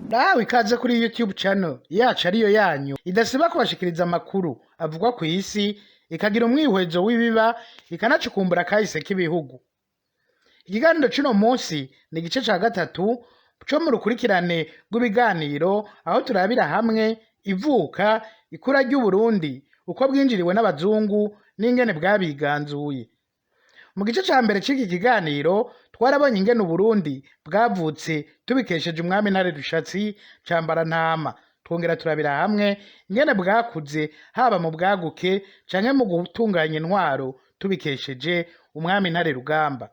Nawe ikaze kuri YouTube channel yacu ariyo yanyu idasiba kubashikiriza amakuru avugwa ku isi, ikagira umwihwezo w'ibiba, ikanacukumbura kahise k'ibihugu. Ikiganiro c'uno munsi ni igice ca gatatu co mu rukurikirane rw'ibiganiro, aho turabira hamwe ivuka, ikura ry'Uburundi, uko bwinjiriwe n'abazungu n'ingene bwabiganzuye. Mu gice ca mbere c'iki kiganiro twarabonye ingene Uburundi bwavutse tubikesheje umwami Ntare Rushatsi Cambarantama, twongera turabira hamwe ingene bwakuze haba mu bwaguke canke mu gutunganya intwaro tubikesheje umwami Ntare Rugamba.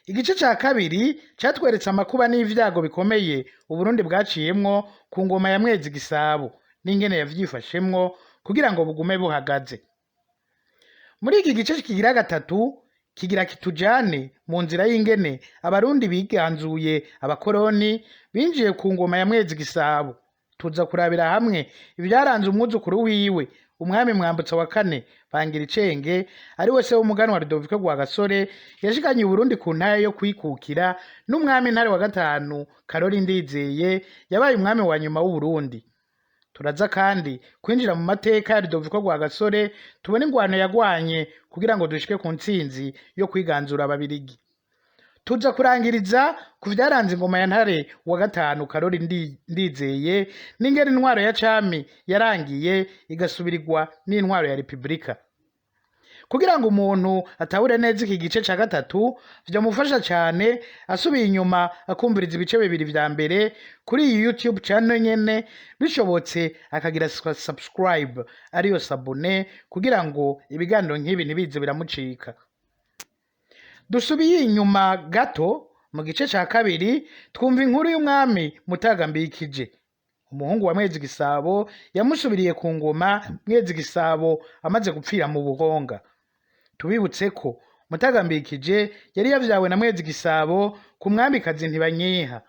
Igice ca kabiri catweretse amakuba n'ivyago bikomeye Uburundi bwaciyemwo ku ngoma ya Mwezi Gisabo n'ingene yavyifashemwo kugira ngo bugume buhagaze. Muri iki gice kigira gatatu kigira kitujane mu nzira y'ingene Abarundi biganzuye abakoroni binjiye ku ngoma ya Mwezi Gisabo. Tuza kurabira hamwe ivyaranze umwuzukuru wiwe, umwami Mwambutsa wa kane Bangiricenge, ari we se w'umuganwa Rudoviko Rwagasore yashikanye Uburundi ku ntaya yo kwikukira, n'umwami Ntare wa gatanu Karori Ndizeye yabaye umwami wa nyuma w'Uburundi. Turaza kandi kwinjira mu mateka ya Rudoviko Rwagasore, tubone ingwano yagwanye kugira ngo dushike ku ntsinzi yo kwiganzura Ababirigi. Tuza kurangiriza ku vyaranze ingoma ya Ntare wa gatanu Karori Ndizeye n'ingene intwaro ya cami yarangiye igasubirirwa n'intwaro ya Repubulika. Kugira ngo umuntu atahure neza iki gice ca gatatu, vyomufasha cane asubiye inyuma akumviriza ibice bibiri vya mbere kuri iyi YouTube channel nyene, bishobotse akagira subscribe, ariyo s'abonner, kugira ngo ibiganiro nk'ibi ntibize biramucika. Dusubiye inyuma gato mu gice ca kabiri, twumva inkuru y'umwami Mutaga Mbikije, umuhungu wa Mwezi Gisabo yamusubiriye ku ngoma Mwezi Gisabo amaze gupfira mu Buhonga. Tubibutse ko Mutaga Mbikije yari yavyawe na Mwezi Gisabo ku mwamikazi Ntibanyiha.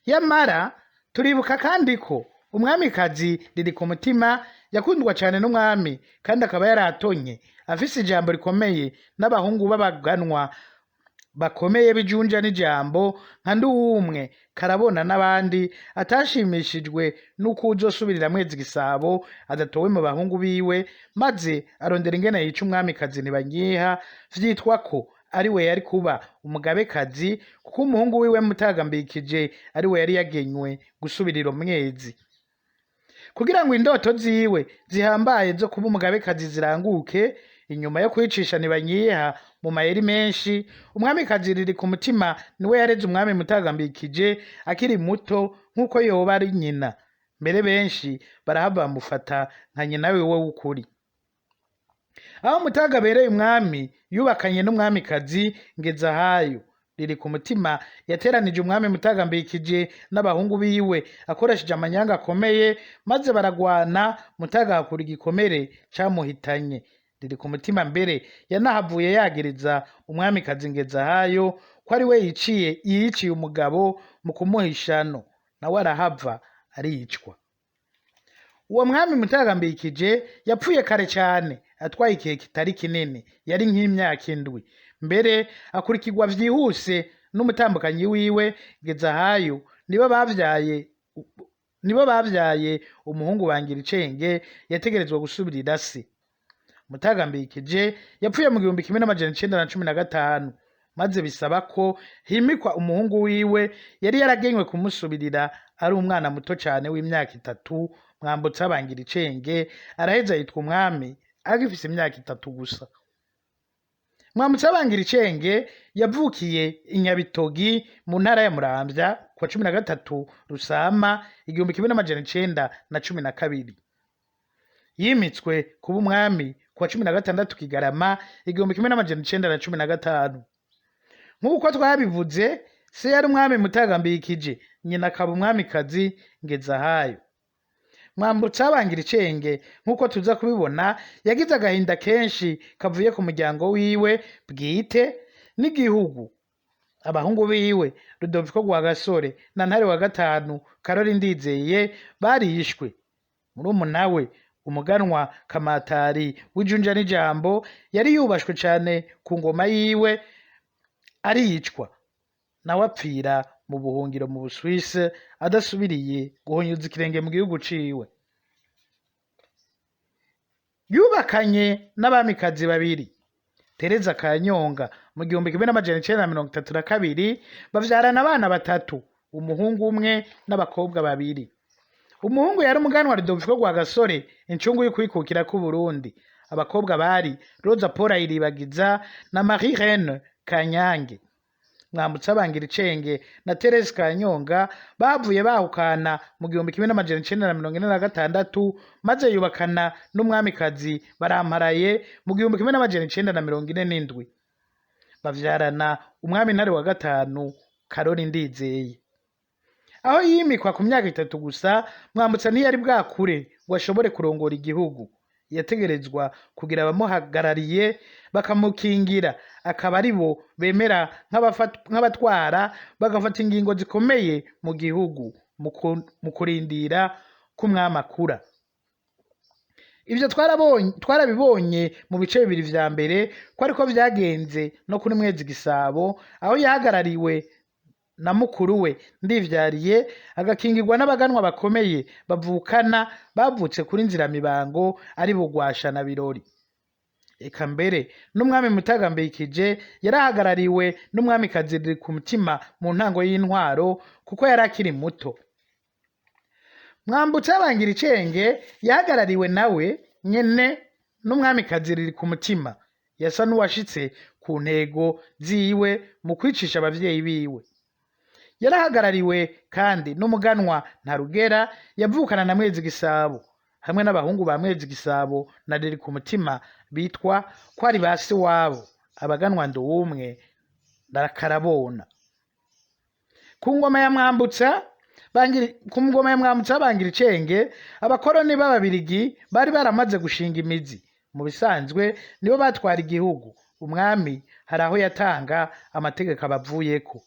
Yamara turibuka kandi ko umwamikazi riri ku mutima yakundwa cane n'umwami, kandi akaba yaratonye afise ijambo rikomeye n'abahungu b'abaganwa bakomeye b'ijunja n'ijambo nka Nduwumwe, Karabona n'abandi, atashimishijwe n'uko uzosubirira Mwezi Gisabo adatowe mu bahungu biwe, maze arondera ingene yica umwamikazi Ntibanyiha, vyitwa ko ari we yari kuba umugabekazi, kuko umuhungu wiwe Mutaga Mbikije ari we yari yagenywe gusubirira Mwezi. Kugira ngo indoto ziwe zihambaye zo kuba umugabekazi ziranguke, inyuma yo kwicisha Ntibanyiha mu mayeri menshi, umwamikazi riri ku mutima niwe yareze umwami Mutaga Mbikije akiri muto nk'uko yoba ari nyina. Mbere benshi barahava bamufata nka nyina wiwe w'ukuri. Aho Mutaga abereye umwami, yubakanye n'umwamikazi Ngezahayo. Riri ku mutima yateranije umwami Mutaga Mbikije n'abahungu biwe akoresheje amanyanga akomeye, maze baragwana, Mutaga ahakura igikomere camuhitanye. Riri ku mutima mbere yanahavuye yagiriza umwamikazi Ngezahayo ko ari we yiciye umugabo mu kumuha ishano, nawe arahava aricwa. Uwo mwami Mutaga Mbikije yapfuye kare cane, atwaye igihe kitari kinini, yari nk'imyaka 7. Mbere akurikirwa vyihuse n'umutambukanyi wiwe Ngezahayo, nibo bavyaye umuhungu Bangiricenge yategerezwa gusubirira se. Mutaga Mbikije yapfuye mu 1915, maze bisaba ko himikwa umuhungu wiwe yari yaragenywe kumusubirira ari umwana muto cane w'imyaka 3, Mwambutsa Bangiricenge. Araheza yitwa umwami agifise imyaka 3 gusa. Mwambutsa Bangiricenge yavukiye i Nyabitogi mu ntara ya Muramvya kuwa 13 Rusama 1912. Yimitswe kuba umwami kuwa 16 Kigarama 1915. Nk'uko twabivuze, se yari umwami Mutaga Mbikije, nyina akaba umwamikazi Ngezahayo. Mwambutsa Bangiricenge, nk'uko tuza kubibona, yagize agahinda kenshi kavuye ku muryango wiwe bwite n'igihugu. Abahungu biwe Rudoviko Rwagasore na Ntare wa gatanu Karori Ndizeye barishwe. Murumuna we, umuganwa Kamatari w'ijunja n'ijambo, yari yubashwe cane ku ngoma yiwe, aricwa, nawe apfira mu buhungiro mu Busuwisi adasubiriye guhonyuza ikirenge mu gihugu ciwe. Yubakanye n'abamikazi babiri, Tereza Kanyonga mu 1932, bavyarana abana batatu, umuhungu umwe n'abakobwa babiri. Umuhungu yari umuganwa Rudoviko Rwagasore, incungu y'ukwikukira k'Uburundi. Abakobwa bari Roza Paul Iribagiza na Marie Reine Kanyange. Mwambutsa Bangiricenge na Therese Kanyonga bavuye bahukana mu 1946, maze yubakana n'umwamikazi Baramparaye mu 1947, bavyarana umwami Ntare wa gatanu Karori Ndizeye. Aho yimikwa ku myaka 3 gusa, Mwambutsa ntiyari bwakure ngo ashobore kurongora igihugu. Yategerezwa kugira abamuhagarariye bakamukingira, akaba ari bo bemera nk'abatwara, bagafata ingingo zikomeye mu gihugu mu kurindira k'umwami akura. Ivyo twarabibonye mu bice bibiri vya mbere ko ariko vyagenze no kuri Mwezi Gisabo, aho yahagarariwe na mukuru we Ndivyariye, agakingirwa n'abaganwa bakomeye bavukana bavutse kuri Nziramibango, ari Bugwasha na Birori. Eka mbere n'umwami Mutaga Mbikije yarahagarariwe n'umwamikazi ku mutima mu ntango y'intwaro, kuko yari akiri muto. Mwambutsa Bangiricenge yahagarariwe nawe nyene n'umwamikazi riri ku mutima. Yasa n'uwashitse ku ntego ziwe mu kwicisha abavyeyi biwe. Yarahagarariwe kandi n'umuganwa Ntarugera yavukana na Mwezi Gisabo, hamwe n'abahungu ba Mwezi Gisabo na riri ku mutima bitwa ko ari ba se wabo, abaganwa Nduwumwe na Karabona. Ku ngoma ya Mwambutsa ku ngoma ya Mwambutsa Bangiricenge, abakoroni b'Ababirigi bari baramaze gushinga imizi. Mu bisanzwe nibo batwara igihugu. Umwami hari aho yatanga amategeko abavuyeko.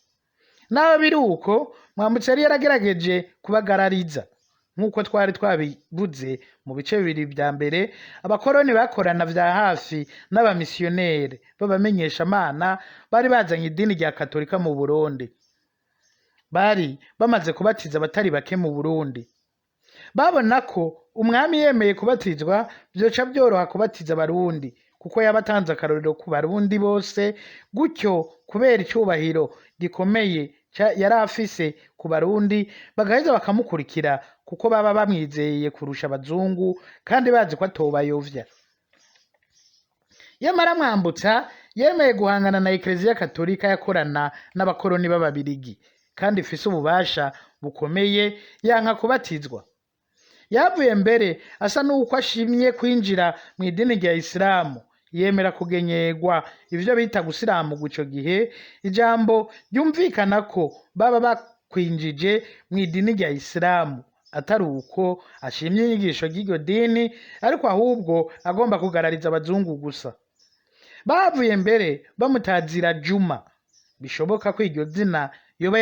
Naho biri uko, Mwambutsa yari yaragerageje kubagarariza. Nk'uko twari twabivuze mu bice bibiri vya mbere, abakoroni bakorana vya hafi n'abamisiyoneri b'abamenyeshamana bari bazanye idini rya Katolika mu Burundi. Bari bamaze kubatiza abatari bake mu Burundi. Babona ko umwami yemeye kubatizwa vyoca vyoroha kubatiza Abarundi, kuko yaba atanze akarorero ku Barundi bose. Gutyo kubera icubahiro gikomeye yari afise ku Barundi, bagaheza bakamukurikira, kuko baba bamwizeye kurusha abazungu kandi bazi ko atobayovya. Yamara Mwambutsa yemeye guhangana na Ekleziya Katolika yakorana n'abakoroni b'Ababirigi kandi ifise ububasha bukomeye, yanka kubatizwa. Yavuye mbere asa n'uko ashimye kwinjira mu idini rya Isilamu, yemera kugenyegwa ivyo bita gusiramugwa ico gihe, ijambo ryumvikana ko baba bakwinjije mu idini rya Isilamu, atari uko ashimye inyigisho ry'iryo dini, ariko ahubwo agomba kugarariza abazungu gusa. Bavuye mbere bamutazira Juma, bishoboka ko iryo zina yoba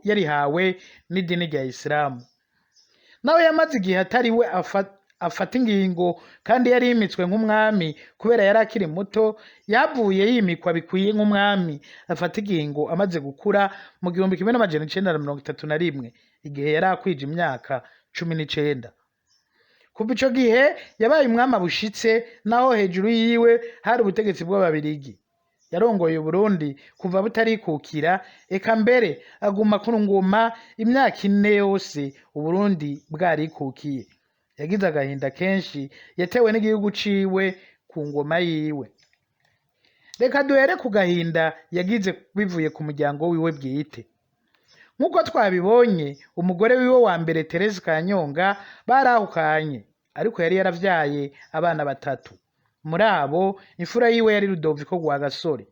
yarihawe n'idini rya Isilamu. Nawe yamaze igihe atari we afata ingingo, kandi yari yimitswe nk'umwami kubera yari akiri muto. Yavuye yimikwa bikwiye nk'umwami afata ingingo amaze gukura mu 1931, igihe yari akwije imyaka 19. Kuva ico gihe yabaye umwami abushitse, naho hejuru yiwe hari ubutegetsi bw'Ababirigi. Yarongoye Uburundi kuva butarikukira, eka mbere aguma ku ngoma imyaka 4 yose Uburundi bwarikukiye. Yagize agahinda kenshi yatewe n'igihugu ciwe ku ngoma yiwe. Reka duhere ku gahinda yagize bivuye ku muryango wiwe bwite. Nk'uko twabibonye, umugore wiwe wa mbere Therese Kanyonga barahukanye, ariko yari yaravyaye abana batatu. Muri abo imfura yiwe yari Rudoviko Rwagasore.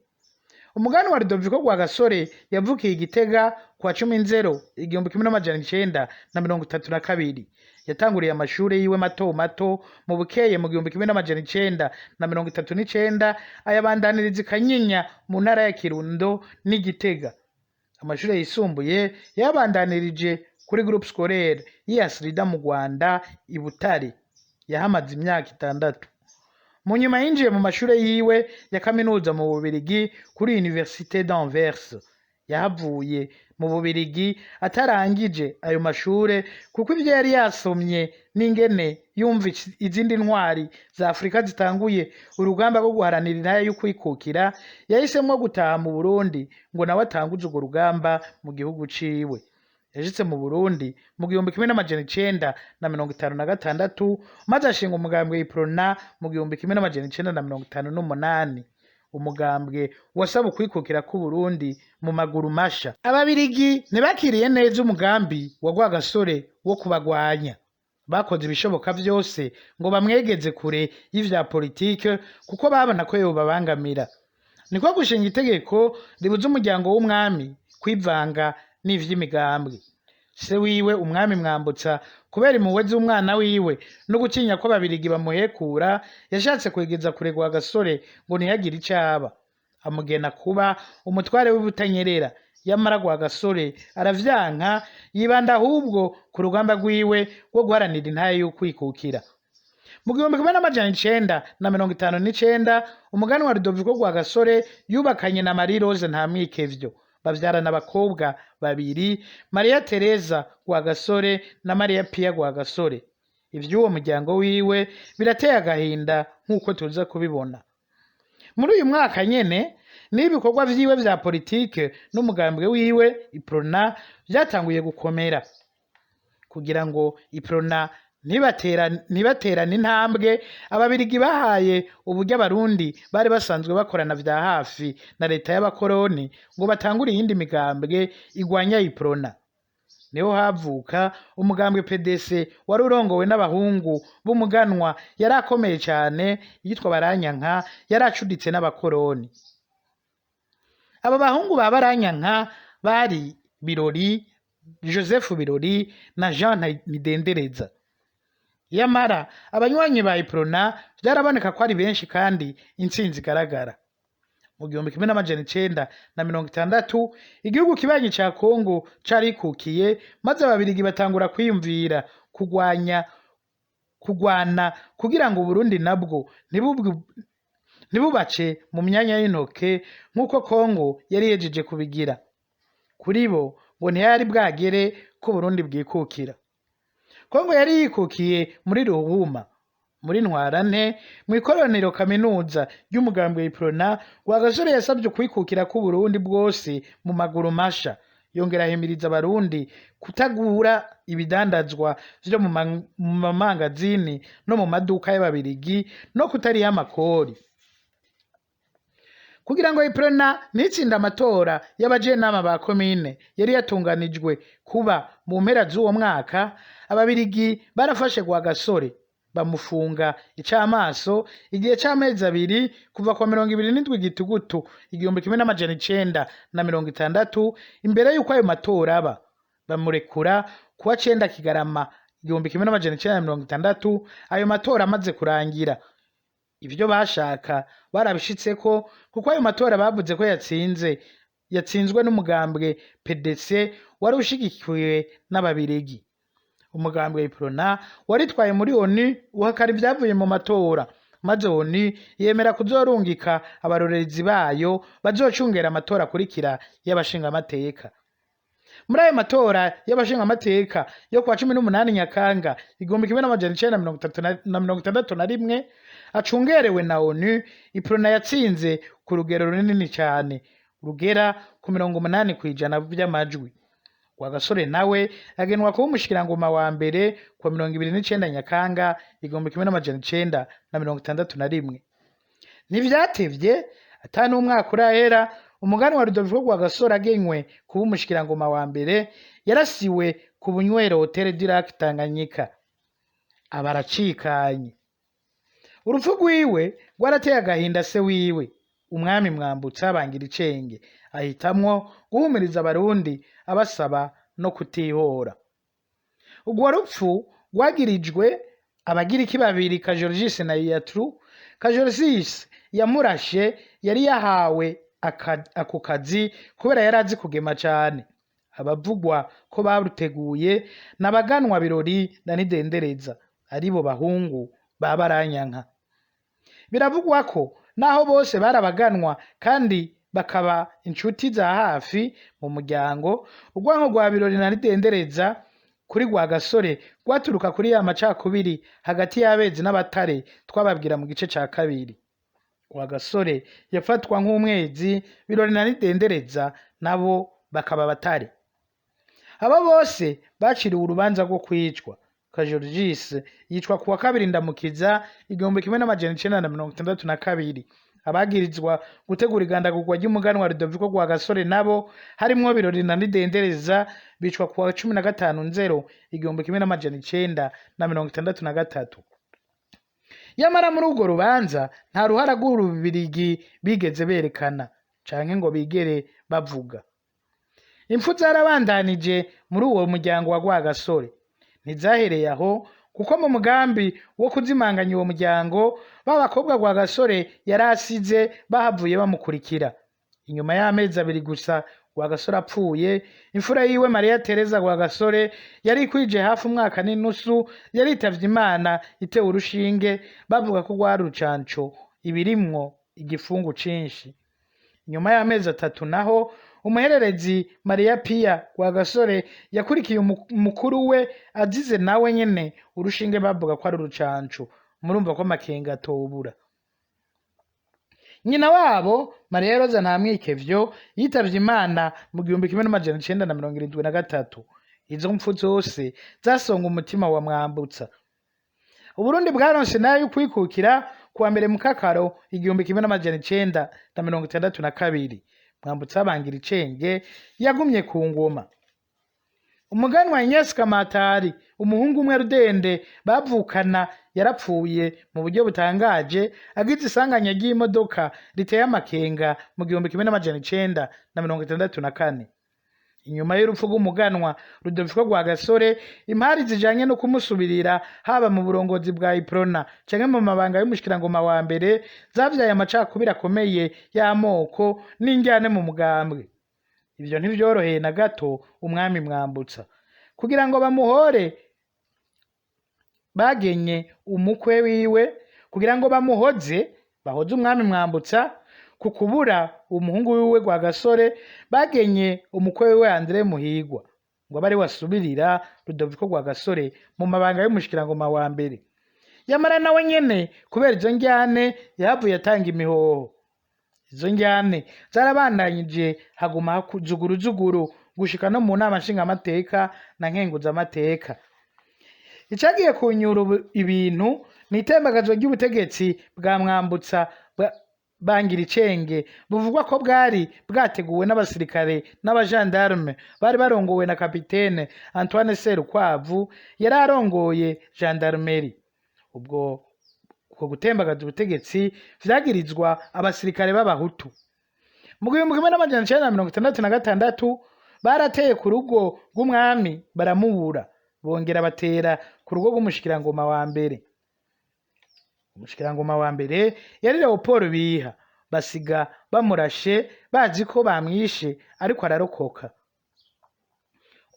Umugani wa Rudoviko Rwagasore yavukiye Igitega kwa 10 Nzero 1932. Yatanguriye amashure yiwe mato mato mu Bukeye mu 1939, ayabandaniriza i Kanyinya mu ntara ya Kirundo n'Igitega. Amashure yisumbuye yabandanirije kuri groupe scolaire y'Asrida mu Rwanda i Butare. Yahamaze imyaka 6. Mu nyuma yinjiye mu mashure yiwe ya kaminuza mu Bubirigi kuri Université d'Anvers. Yahavuye mu Bubirigi atarangije ayo mashure, kuko ivyo yari yasomye n'ingene yumva izindi ntwari za Afurika zitanguye urugamba rwo guharanira intara y'ukwikukira, yahisemwo gutaha mu Burundi ngo nawe atanguze urwo rugamba mu gihugu ciwe. Yashitse mu Burundi mu 1956, maze ashinga umugambwe Iprona mu 1958, umugambwe wasaba ukwikukira k'Uburundi mu maguru masha. Ababirigi ntibakiriye neza umugambi wa Rwagasore wo kubagwanya. Bakoze ibishoboka vyose ngo bamwegeze kure y'ivya politike, kuko babona ko yobabangamira. Niko gushinga itegeko ribuza umuryango w'umwami kwivanga n'ivy'imigambwe. Se wiwe umwami Mwambutsa, kubera impuhwe z'umwana wiwe no gutinya ko ababirigi bamuhekura, yashatse kwegeza kure Rwagasore ngo ntihagire ico aba, amugena kuba umutware w'Ibutanyerera. Yamara Rwagasore aravyanka, yibanda ahubwo ku rugamba rwiwe rwo guharanira intara y'ukwikukira. Mu 1959, umuganwa Rudoviko Rwagasore yubakanye na Marie Rose Ntamwikevyo, bavyarana abakobwa babiri, Maria Teresa Rwagasore na Maria Pia Rwagasore. Ivy'uwo muryango wiwe birateye agahinda nk'uko tuza kubibona. Muri uyu mwaka nyene niho ibikorwa vyiwe vya politike n'umugambwe wiwe Iprona vyatanguye gukomera. Kugira ngo Iprona ntibaterane intambwe, ababirigi bahaye uburyo abarundi bari basanzwe bakorana vya hafi na leta y'abakoroni ngo batangure iyindi migambwe igwanya Iprona. Niho havuka umugambwe PDC, wari urongowe n'abahungu b'umuganwa yari akomeye cane yitwa Baranyanka, yari acuditse n'abakoroni. Abo bahungu ba Baranyanka bari Birori, Joseph Birori na Jean Ntidendereza. Yamara abanywanyi ba Iprona vyaraboneka ko ari benshi kandi intsinzi igaragara. Mu 1960, igihugu kibanyi ca Kongo carikukiye, maze ababirigi batangura kwiyumvira kugwanya kugwana kugira ngo Uburundi nabwo ntibubace mu myanya y'intoke nk'uko Kongo yari yejeje kubigira. Kuri bo ngo ntiyari bwagere ko Uburundi bwikukira. Kongo yari yikukiye muri Ruhuma. Muri Ntwarante, mw'ikoraniro kaminuza ry'umugambwe Iprona, Rwagasore yasabye ukwikukira k'Uburundi bwose mu maguru masha, yongera ahimiriza abarundi kutagura ibidandazwa vyo mu mamangazini no mu maduka y'ababirigi no kutariha amakori. Kugira ngo Iprona ntitsinde amatora y'abajenama ba komine yari yatunganijwe kuba mu mpera z'uwo mwaka, ababirigi barafashe Rwagasore bamufunga icamaso igihe c'amezi 2, kuva kwa 27 Gitugutu 1960, imbere y'uko ayo matora aba. Bamurekura kuwa 9 Kigarama 1960, ayo matora amaze kurangira. Ivyo bashaka barabishitseko, kuko ayo matora bavuze ko yatsinze, yatsinzwe n'umugambwe PDC wari ushigikiwe n'ababirigi. Umugambwe Iprona waritwaye muri ONU uhakana ivyavuye mu matora, maze ONU yemera kuzorungika abarorerezi bayo bazocungera amatora akurikira y'abashingamateka. Muri ayo matora y'abashingamateka yo kuwa 18 Nyakanga 1961, acungerewe na ONU, Iprona yatsinze ku rugero runini cane, rugera ku 80% vy'amajwi. Rwagasore nawe agenwa kuba umushikirangoma wa mbere kuwa 29 Nyakanga 1961. Ntivyatevye, ata n'umwaka urahera umuganwa wa Rudoviko Rwagasore agenywe kuba umushikirangoma wa mbere, yarasiwe ku bunywero Hotel du Lac Tanganyika, aba aracikanye. Urupfu rwiwe rwarateye agahinda se wiwe, umwami Mwambutsa Bangiricenge, ahitamwo guhumuriza abarundi abasaba no kutihora. Urwo rupfu rwagirijwe abagiriki babiri, Kajorjis na Iatru. Kajorjis yamurashe yari yahawe ako kazi kubera yari azi kugema cane. Abavugwa ko baruteguye n'abaganwa Birori na Ntidendereza, aribo bahungu ba Baranyanka. Biravugwa ko naho bose barabaganwa kandi bakaba inshuti za hafi mu muryango. Urwanko rwa Birori na Ntidendereza kuri Rwagasore rwaturuka kuri ya macakubiri hagati y'abezi n'abatare twababwira mu gice ca kabiri. Rwagasore yafatwa nk'umwezi, Birori na Ntidendereza nabo bakaba abatare. Abo bose baciriwe urubanza rwo kwicwa. Kajorigis yicwa kuwa kabiri Ndamukiza 1962. Abagirizwa gutegura igandagurwa ry'umuganwa Rudoviko Rwagasore nabo harimwo Birori na Ntidendereza bicwa kuwa 15 Nzero 1963. Yamara muri urwo rubanza nta ruhara rw'Urubirigi bigeze berekana canke ngo bigere bavuga. Impfu zarabandanije muri uwo muryango wa Rwagasore. Ntizahereye aho, kuko mu mugambi wo kuzimanganya uwo muryango, ba bakobwa Rwagasore yari asize bahavuye bamukurikira. Inyuma y'amezi 2 gusa Rwagasore apfuye, imfura yiwe Mariya Tereza Rwagasore yari ikwije hafi umwaka n'inusu yaritavye Imana itewe urushinge, bavuga ko rwari urucanco ibirimwo igifungu cinshi. Nyuma y'amezi 3 naho umuhererezi Mariya Pia Rwagasore yakurikiye mukuru we azize nawe nyene urushinge bavuga ko ari urucanco. Murumva ko amakenga atobura. Nyina wabo Mariya Roza Ntamwikevyo yitavye Imana mu 1973. Izo mpfu zose zasonga umutima wa Mwambutsa. Uburundi bwaronse nayo kwikukira kuwa mbere Mukakaro 1962. Mwambutsa bangira icenge yagumye ku ngoma. Umuganwa Ignace Kamatari, umuhungu umwe rudende bavukana, yarapfuye mu buryo butangaje agize isanganya ry'imodoka riteye amakenga mu 1964. Inyuma y'urupfu rw'umuganwa Rudoviko Rwagasore, impari zijanye no kumusubirira haba mu burongozi bwa Iprona canke mu mabanga y'umushikirangoma wa mbere zavyaye amacakubiri akomeye y'amoko n'injyane mu mugambwe. Ivyo ntivyoroheye na gato umwami Mwambutsa. Kugira ngo bamuhore bagenye umukwe wiwe, kugira ngo bamuhoze, bahoze umwami Mwambutsa ku kubura umuhungu wiwe Rwagasore, bagenye umukwe wiwe Andre Muhigwa ngo abe ari wasubirira Rudoviko Rwagasore mu mabanga y'umushikirangoma wa mbere. Yamara nawe nyene kubera izo njyane yahavuye atanga imihoho. Izo njyane zarabandanyije haguma zuguruzuguru gushika no mu nama nshingamateka na nkenguzamateka. Icagiye kunyura ibintu ni itembagazwa ry'ubutegetsi bwa Mwambutsa bangira icenge, buvugwa ko bwari bwateguwe n'abasirikare n'abagendarme bari barongowe na kapitene Antoine Serukwavu yari arongoye gendarmerie. Ubwo uko gutembagaza ubutegetsi vyagirizwa abasirikare b'abahutu. Mu 1966 barateye ku rugo rw'umwami baramubura, bongera batera ku rugo rw'umushikirangoma wa mbere. Umushikirangoma wa mbere yari Leopold Biha, basiga bamurashe bazi ko bamwishe, ariko ararokoka.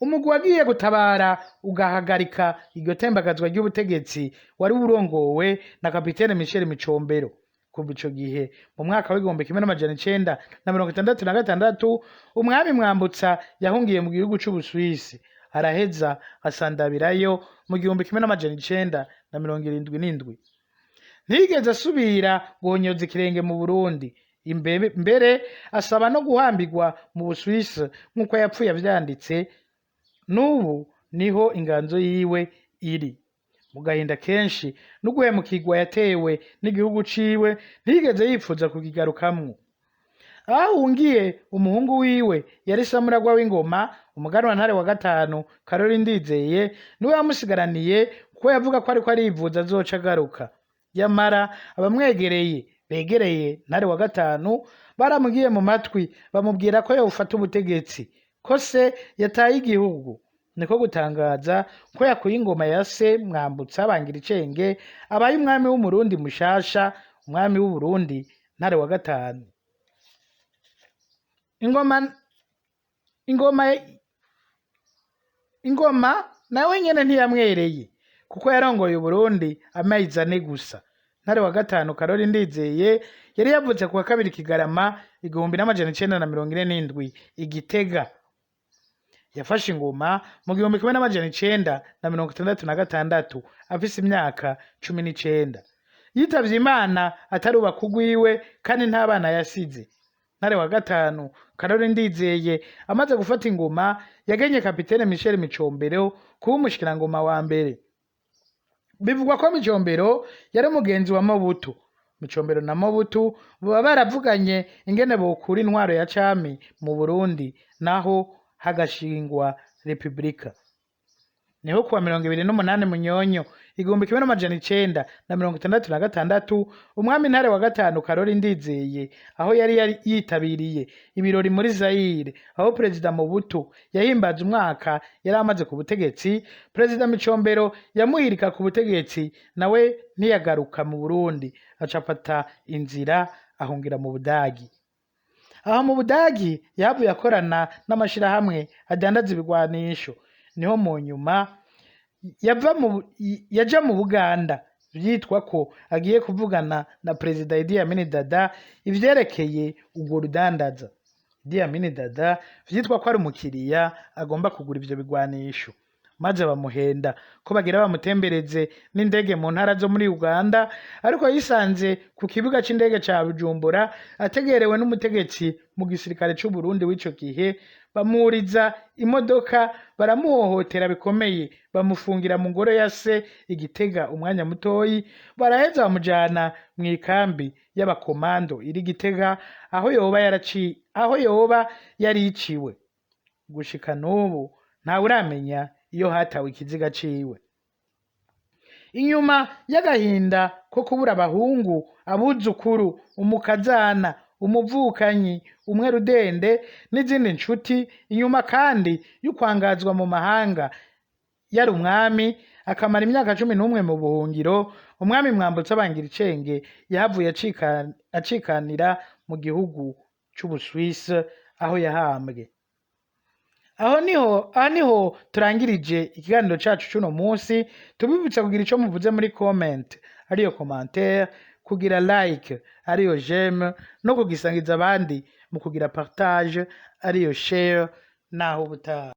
Umugwi wagiye gutabara ugahagarika iryo tembagazwa ry'ubutegetsi wari urongowe na kapitene Michel Micombero. Kuva ico gihe mu mwaka w'1966 umwami Mwambutsa yahungiye mu gihugu c'Ubusuwisi, araheza asandabirayo mu 1977. Ntiyigeze asubira guhonyoza ikirenge mu Burundi. Mbere asaba no guhambirwa mu Busuwisi nk'uko yapfuye avyanditse. N'ubu niho inganzo yiwe iri. Mu gahinda kenshi no guhemukirwa yatewe n'igihugu ciwe, ntiyigeze yifuza kukigarukamwo. Ahungiye umuhungu wiwe yari Samuragwa w'ingoma, umuganwa Ntare wa gatanu Karori Ndizeye, niwe yamusigaraniye kuko yavuga ko ariko arivuza azoca agaruka. Yamara abamwegereye begereye Ntare wa gatanu baramugiye mu matwi bamubwira ko yofata ubutegetsi, ko se yataye igihugu. Niko gutangaza ko yakuye ingoma ya se Mwambutsa bangira icenge abaye umwami w'Umurundi mushasha, umwami w'Uburundi Ntare wa gatanu. Ingoma nawe nyene ntiyamwereye kuko yarongoye Uburundi amezi 4 gusa. Ntare wa gatanu Karori Ndizeye yari yavutse ku wa kabiri Kigarama 1947 i Gitega. Yafashe ingoma mu 1966 afise imyaka 19. Yitavye Imana atarubaka urwiwe kandi nta bana yasize. Ntare wa gatanu Karori Ndizeye amaze gufata ingoma yagenye kapitene Michel Micombero kuba umushikirangoma wa mbere. Bivugwa ko Micombero yari umugenzi wa Mobutu. Micombero na Mobutu baba baravuganye ingene bokura intwaro ya cami mu Burundi naho hagashingwa repubulika. Niho kuwa 28 Munyonyo 1966 umwami Ntare wa gatanu Karori Ndizeye aho yari yitabiriye ibirori muri Zaire aho Perezida Mobutu yahimbaza umwaka yari amaze ku butegetsi, Perezida Micombero yamuhirika ku butegetsi nawe ntiyagaruka mu Burundi, aca afata inzira ahungira mu Budagi. Aho mu Budagi yahavuye akorana n'amashirahamwe adandaza ibigwanisho. Niho mu nyuma yaja mu Buganda vyitwa ko agiye kuvugana na Perezida Idi Amin Dada ivyerekeye urwo rudandaza. Idi Amin Dada vyitwa ko ari umukiriya agomba kugura ivyo bigwanisho, maze bamuhenda ko bagira bamutembereze n'indege mu ntara zo muri Uganda, ariko yisanze ku kibuga c'indege ca Bujumbura ategerewe n'umutegetsi mu gisirikare c'Uburundi w'ico gihe, bamuriza imodoka baramuhohotera bikomeye, bamufungira mu ngoro ya se i Gitega umwanya mutoyi, baraheza bamujana mw'ikambi y'abakomando iri Gitega aho yoba yaraci aho yoba yariciwe. Gushika n'ubu ntawuramenya iyo hatawe ikiziga ciwe. Inyuma y'agahinda ko kubura abahungu, abuzukuru, umukazana, umuvukanyi, umwe rudende n'izindi nshuti, inyuma kandi y'ukwangazwa mu mahanga yari umwami akamara imyaka 11 mu buhungiro, umwami Mwambutsa Bangiricenge yahavuye acikanira mu gihugu c'Ubuswise aho yahambwe. Aho niho turangirije ikiganiro cacu c'uno munsi. Tubibutsa kugira ico muvuze muri comment ariyo commentaire, kugira like ariyo j'aime, no kugisangiza abandi mu kugira partage ariyo share. Naho ubutaha.